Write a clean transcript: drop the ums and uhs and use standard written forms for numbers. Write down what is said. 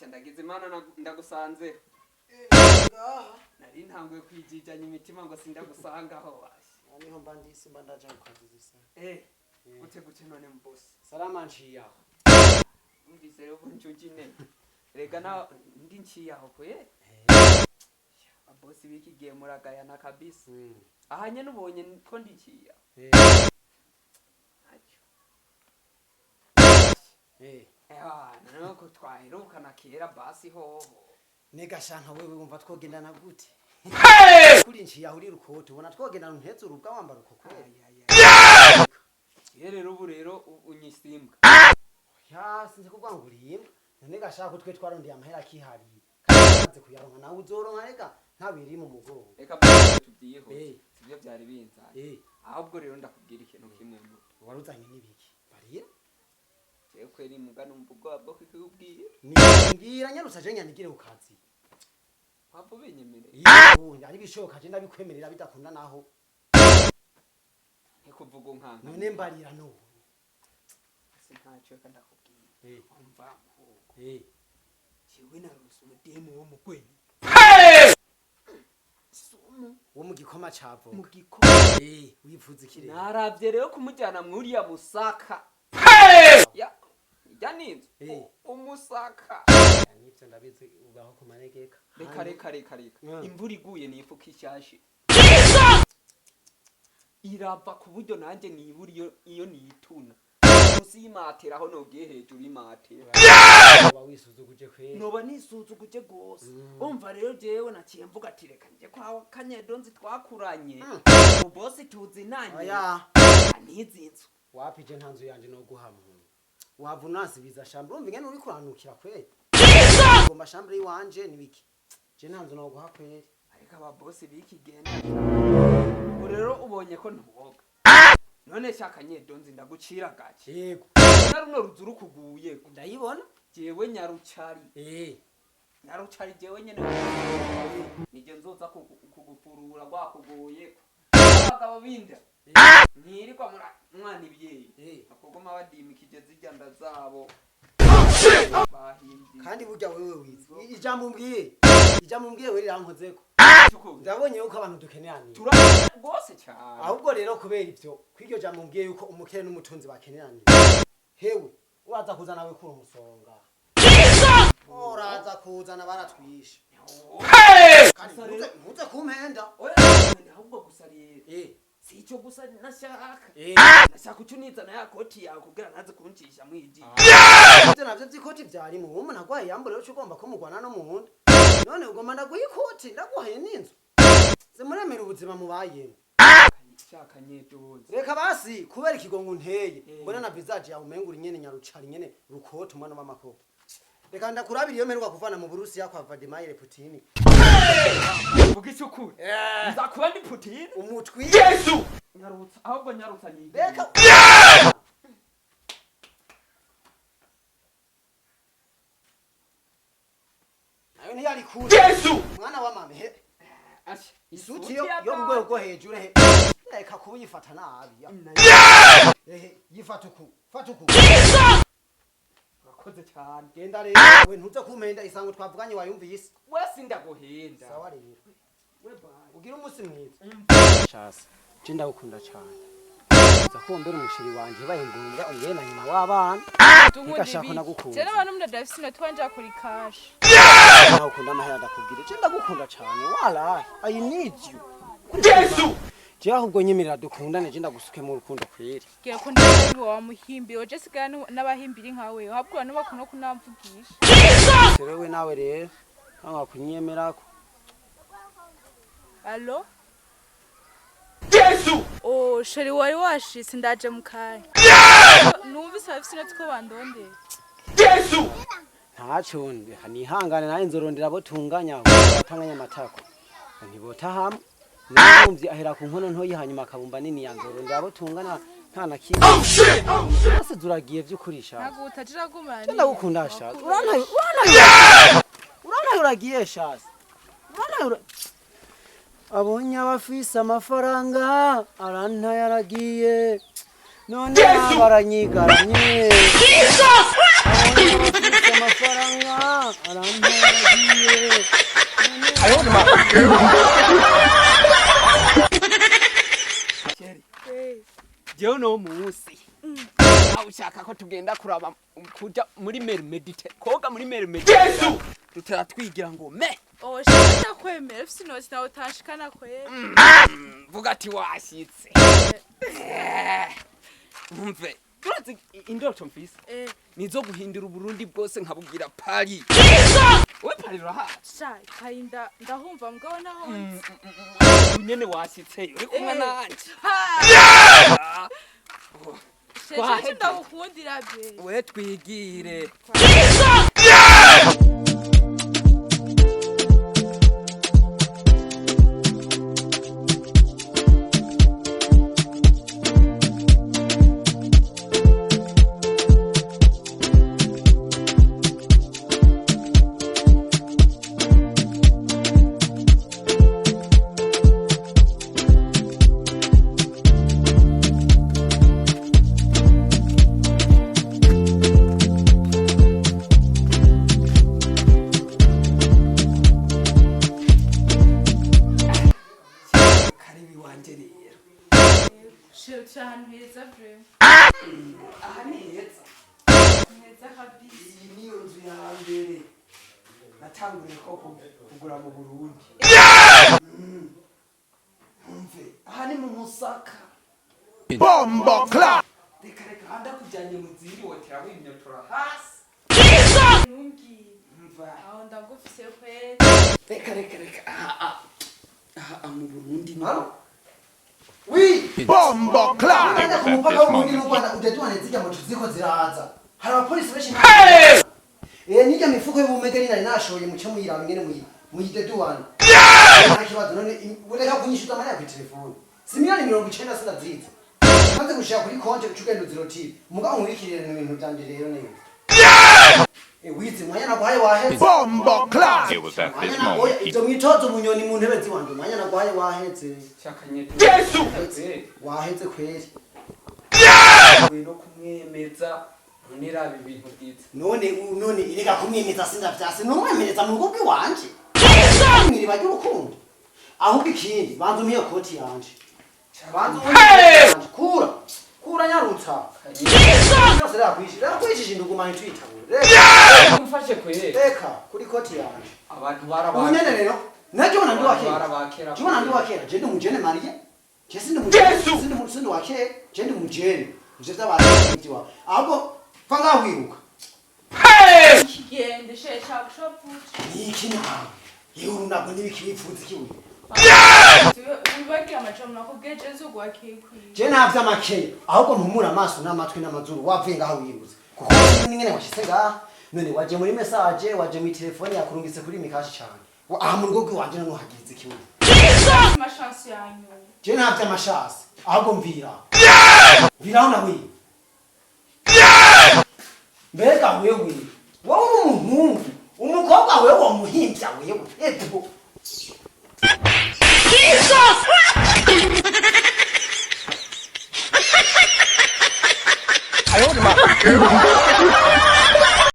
Asha, ndagize Imana ndagusanze. Ngaha. Nari ntanguye kwijijanya imitima ngo sindagusangaho basha. Niho mba ndisi, mba ndaja ku kazi zisa. Gute gute none mbosi? Salama, nciye aho. Numvise rero ko ncuki ne rega na ndi nciye aho kwe. Ababosi b'iki gihe muragayana kabisa. Aha nyene ubonye ko ndi nciye aho. Ntacyo. Nuko twaherukana kera basi hoho. Nega shanka, wewe wumva twogendana gute? Kuri nciye aho uri rukoto, ubona twogendana unteze urubwa wambara uko kweli? Ye rero ubu rero unyisimbwa. Ya, sinzi kuvuga ngo urimbwa. None gashaka twe twarondeye amahera akihariye. Maze kuyaronka nawe uzoronka, reka ntabiri mu mugongo. Reka basi tubyihute. Sivyo byari binzanye. Ahubwo rero ndakubwira ikintu kimwe muto. Waruzanye n'ibiki? Barira? Jewe kweri muga numva ubwoba bwo kukubwira. Mbwira nyarusa je nyanigire ku kazi. Wapfa ubinyemereye? Iyo ari bishoboka je ndabikwemerera, bidakunda naho. Ntikuvuga unkanka. None mbarira none. Si ntacyo, reka ndakubwira. Umva muhugu. Jewe narose umudemu wo mu gwenyi. Sumu. Wo mu gikoma cavo. Mu gikoma. Wifuza ikirere. Naravye rero kumujyana mwuriya musaka. Ya, ijya n'inzu. Umusaka. Nivyo ndabizi, ubaho ku manegeka. Reka reka reka reka. Imvura iguye nifuka ishyashye. Irava ku buryo nanjye nibura iyo nituna. Munsi y'imatera aho nogiye hejuru y'imatera. Uba wisuzuguje kweri. Noba nisuzuguje gose. Umva rero jewe naciye mvuga ati reka nje kwa Kanyedonzi twakuranye. Ubosi tuzinanye. Oya. Nizi nzu. Wapi, je nta nzu yanje no guha muntu. Wava unansibiza chambre, urumva ingene uriko uranukira kweri. Ugomba chambre yiwanje nibiki? Je nta nzu no guha kweri. Ariko ababosi b'ikigenda. Ubu rero ubonye ko ntuwoga. None shaka Nyedonzi ndagucira gake. Yego. Na runo ruzu rukuguye. Ndayibona. Jewe nyarucari. Nyarucari jewe nyene. Nije nzoza kugufurura rwakuguye. Abagabo binda. Ntirirwa mura mwana ibyeyi. Bakuguma badimikije zirya nda zabo. Bahimbye. Kandi burya wewe wize. Ijambo umbwiye. Ijambo umbwiye wewe rirankozeko. Cyuko Ndabonye yuko abantu dukeneraniye. turabona rwose cyane. Ahubwo rero kubera ivyo, kw'iryo jambo umbwiye yuko umukene n'umutunzi bakeneraniye. Hewe, uraza kuza nawe kura umusonga. Uraza kuzana baratwishe. Kandi Gusa rero- ntuze kumpenda. Oya, ahubwo gusa rero. Si icyo gusa nashaka. Nashaka uca unizana ya koti yawe kugira ntaze kuncisha mwijisho. Ivyo navyo vy'ikoti vyari mu umuntu agwaye yambure uca ugomba kumugwana no mu nda. None ugomba ndaguha ikoti, ndaguhaye n'inzu. Zimuremera ubuzima mubayemo. Shaka Nyedonzi. Reka basi kubera ikigongo unteye. Mbona na visage yawe umenga uri nyene nyarucari nyene rukota umwana w'amakoko. Reka ndakurabira iyo mperuka kuvana mu Burusiya kwa Vladimir Putin. Vuga icyo ukuri. Nzakuba ndi Putin. Umutwi. Nyarutsa, ahubwo nyarutsa nyigiye. Reka. Nayo ntiyari kure. Mwana wa mama he. Asha, Isuti yo mu rwego rwo hejuru he. Reka kuba uyifata nabi. Ehe, yifata uku. Fata uku. Urakoze cyane. Genda rero, we ntuze kumpenda, isango twavuganye wayumvise. Wese ndaguhenda. Sawa rero. We bye. Ugira umunsi mwiza. Shasa, je ndagukunda cyane. Nza kumbera umushiri wanje baye ngombwa umbere na nyina w'abana. Ntigashaka nagukunda. Jena abantu mudadafise inoti wanje akora ikashi. Nawe ukunda amahera, ndakubwira. Je ndagukunda cyane. Walahi, I need you. Yesu! Je ahubwo nyemerera dukundane, je ndagusuke mu rukundo kweri. Gira ko ndabiwe wa muhimbi oje sigara n'abahimbiri nkawe habwo n'ubakunda kunamvugisha. Rero we nawe rero nanga kunyemerako. Allo? Oh, chéri wari washitse, ndaje mu kanya. Numvise abafise inoti ko bandondera. Ntaco, reka nihangane nawe nzorondera abo tunganya batanganya amatako ntibota hamwe. Numvye ahera ku nkono ntoyi hanyuma akabumba nini, ya nzorondera abo tungana nta na kimwe. Bose zuragiye vy'ukuri sha. Ntabwo utajira gumana. Je ndagukunda sha. Urantaye urantaye urantaye uragiye sha. Urantaye abonye abafise amafaranga arantaye aragiye none baranyigaranye. Abonye abafise Amafaranga arampagiye. Chéri, jewe uno munsi nawe ushaka ko tugenda kuraba kuja muri mer medite koga muri mer medite tutara twigira ngo me Oh, shaka ndakwemera ufise inoti nawe utashikana kwera. Vuga ati washitse. Mve turazi indoto mfise nizo guhindura Uburundi bwose nkabubwira Paris. We Paris urahazi? Sha, karinda ndahumva mugabo naho nzi. Nyene washitseyo uri kumwe Eh. nanje. Ha! Sheshe Twaheze. ndagukundira be. We twigire. Karibi wanje rero. Sheshe turi ahantu heza vraiment. Aha ni heza. Heza kabisa. Iyi niyo nzu ya mbere natanguriye ko kugura mu Burundi. Umve, aha ni mu Musaka. Bombo clap. Reka reka, aha ndakujyanye mu zindi wotera wimyotora hasi. Ntumbwire. Umva. Aho ndagufise kwera. Reka reka reka, aha aha. Aha mu Burundi ni Halo? Oui. Bombo clap. Ugenda ku mupaka w'Uburundi n'u Rwanda udeduane zirya moto ziriko ziraza. Hari abapolisi benshi. Eh, nirya mifuko y'ubumegeri nari nashoye muce muyiraba ingene muyideduane. Nta kibazo none ureka kunyishuza amahera kuri telefone. Si 90 miliyoni sindazizi. Maze gushira kuri konti uca ugenda uzirotire. Mugabo nkurikirire ibintu vyanje rero neza. Eh, wize mwanya naguhaye waheze. Bombo clap. It was at this Mwanya naguhaye- moment he Ivyo mwitozo bunyoni mu ntebe ziwanje umwanya naguhaye waheze. Shakanye. Yesu! Waheze kweri. No kumwemeza none raba ibintu byiza. None none ireka kumwemeza sindavyase numwemereza mu rugo rw'iwanje mwiriba ry'urukundo. Ahubwo ikindi, banza umpe iyo koti yanje, banza umpe iyo koti yanje. Kura kura nyarutsa yose rakwishije rakwishije indugumane tuyitabure. Reka Umfashe kwere. reka kuri koti yanje. Abantu Ubu barabana. nyene rero naje ubona ndi wa kera. Barabakera. Je ubona ndi wa kera, je ndi umujene mariye, je sindi umujene, sindi wa kera, je ndi umujene ivyo vy'abantu vyiwawe. Ahubwo pfa ngaho wiruka. Kigende sheshe shaka ushavuce. Niki nawe yewe urunagwe n'ibiki wipfuza ikiwe? Wibagira amajambo nakubwiye je nzoguha kekwiye. Je nta vy'amakeya, ahubwo mpumura amaso n'amatwi n'amazuru wavuye ngaho wibuze kuko n'ingene washitse ngaha. None waje muri message, waje muri telefone yakurungitse kuri mikashi cane. Aha mu rugo rw'iwanje none uhagize ikiwe? Amashansi yanyu. Je nta vy'amashasi, ahubwo mvira mviraho nawe. Mbega wewe wowe uri umuhungu umukobwa wewe wamuhimbya wewe eto.